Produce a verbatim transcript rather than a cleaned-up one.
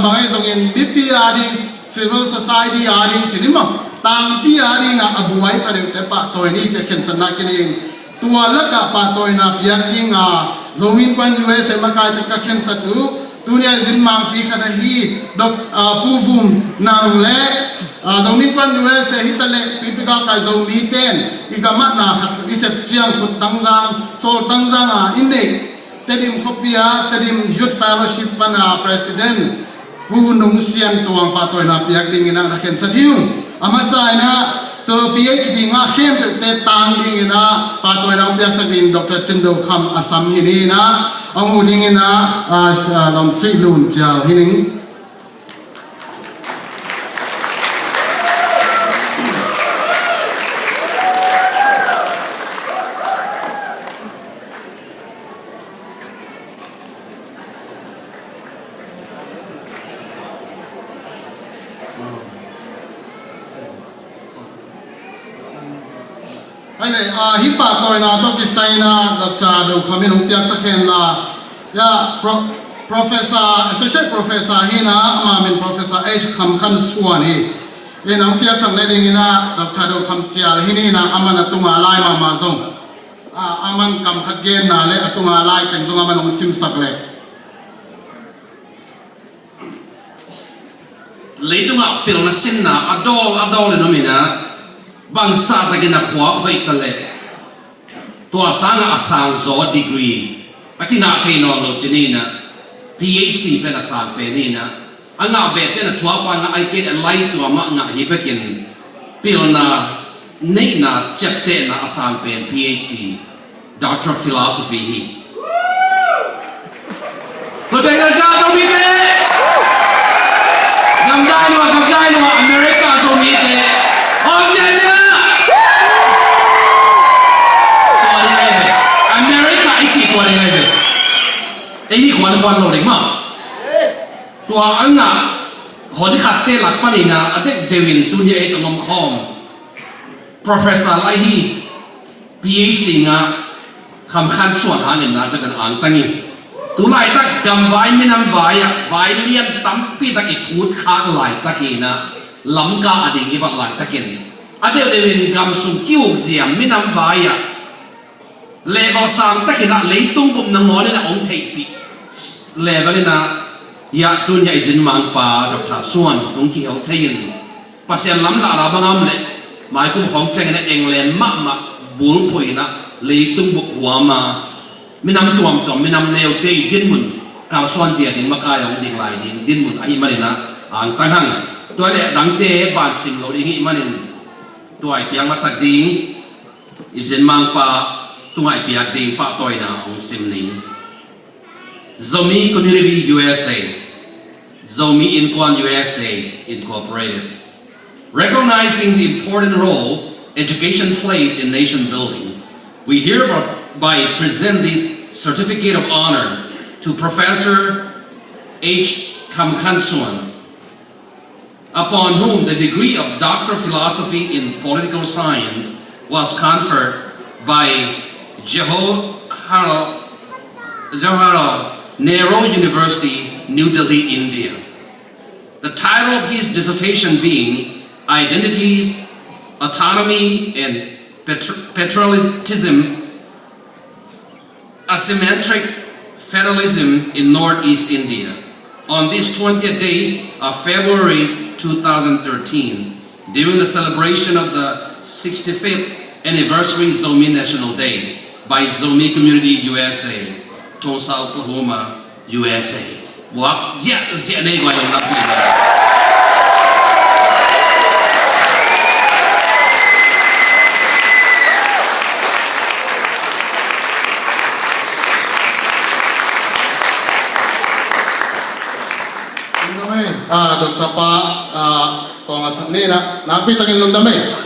Bang ahi zongin mipi a ding, civil society a ding ci ni maw, tangpi a dingah a buai pha deuhte pahtawi ni ci a khensatna kinin, tua lakah pahtawina piak dinga Zomi Innkuan U S A makai tawh ka khensat uh tuni a zin mangpi khat ahi Dok-, ah, Pu Vum Nang le, ah, Zomi Innkuan U S A hi taleh tuipi galkai Zomi ten i gamahna khat i sep ciang Khut Tangzang, Sawl Tangzang a i neih Tedim khuapi ah Tedim Youth Fellowship pana President Pu Nung Sian Tuang pahtawina piak dingin ah na khensat hi ung. A masa in ah tua P H D ngah khempeuhte tang dingin ah pahtawina hong piaksak ding Doctor Cin Do Kham Assam hi ni in ah, a hong hu dingin ah, ah, s-, ah, Lawm Sui Lun Cial hi ning. Hei le, ah, hih pahtawina tawh kisai in ah Doctor Do Kham in hong piaksak hen la. Ya, Pro-, Professor, Associate Professor hi in ah, ama min Professor H Kham Khan Suan hi. In hong piaksak nadingin ah Doctor Do Kham Cial hi ni in ah, aman a tunga lai mahmah zong, ah, aman kam khat genna le a tunga lai teng zong aman hong simsak le. Leitungah pilna sinna a dawl a dawl in om in ah, bangzah takin a khua khoih ta leh, tua sangah a sangzaw degree a kingah thei nawn lo ci ni in ah, P H D pen a sang pen hi in ah, a ngah beh pen a thuak pan ngah ahih kei leh a lai tua mah ngah hi bekin, pilna neihna ciaptehna a sang pen P H D, Doctor of Philosophy hi. Tua pen a za Zomite. Gamdai lua, gamdai lua, America Zomite. Om ziahziah. Tua ding ahi ve. America i cih tua ding ahi ve. Ei hi khuan khuan lo ding mah. Tua a ngah hon khatte lak panin ah a deuhdeuh in tuni a ei tawh om khawm Professor lai hi, P H D ngah Kham Khan Suan hangin na bek an angtang hi. Tu laitak gamvai minam vai ah vai lian tampi tak i phut khak laitak hi in ah, Lamka a ding i bat laitakin a deuhdeuh in gam sung ki-ukzia minam vai ah level sang takin ah leitung bup nangawn in ah hong theihpih level in ah, ya, tuni a i zin mangpa Doctor Suan hong kihel thei in, Pasian lamlahna bang a om leh maikum khawng ciangin ah England mahmah bulphuh in ah leitung bup huam a minam tuamtuam, minam neute i dinmun kalsuanzia ding makai hong ding lai ding dinmun ahih manin ah angtang hang. Tua leh dangte ban sim lo ding hih manin tua i piak masak ding i zin mangpa tungah i piak ding pahtawina hong sim ning. Zomi Community U S A, Zomi Innkuan U S A Incorporated. Recognizing the important role education plays in nation building, we hereby present this certificate of honor to Professor H Kham Khan Suan, upon whom the degree of Doctor of Philosophy in Political Science was conferred by Jawaharlal, Jawaharlal Nehru University, New Delhi, India. The title of his dissertation being Identities, Autonomy, and Patri-, Patriotism, Asymmetric Federalism in Northeast India, on this twentieth day of February two thousand thirteen, during the celebration of the sixty-fifth anniversary Zomi National Day by Zomi Community U S A, Tulsa, Oklahoma, U S A. Buak ziahziah nei guai lungdam pi. Lungdam ei. Ah, Doctor pa, ah, Tuang a sak ni na, nakpi takin lungdam ei.